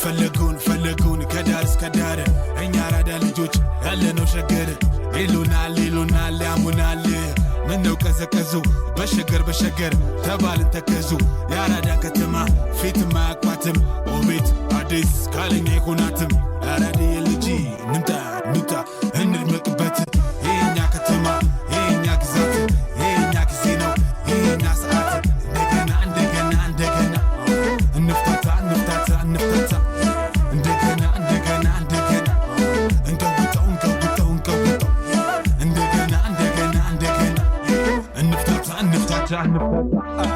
ፈለጉን ፈለጉን ከዳር እስከ ዳር፣ እኛ አራዳ ልጆች ያለነው ሸገር። ይሉናል ይሉናል ያሙናል፣ ምነው ቀዘቀዙ? በሸገር በሸገር ተባልን ተከዙ። የአራዳን ከተማ ፊት ማያቋትም፣ ኦቤት አዲስ ካለኛ አይሆናትም። አራዳ ልጅ እንምጣ እንውጣ እንድመቅበት። የኛ ከተማ የኛ ግዛት የኛ ጊዜ ነው የኛ ሰዓት። እንደገና እንደገና እንደገና እንፍታታ እንፍታታ እንፍታታ። እንደገና እንደገና እንደገና እንቀውጠው እንቀውጠው እንቀውጠው። እንደገና እንደገና እንደገና እንፍታታ እንፍታታ እንፍታታ።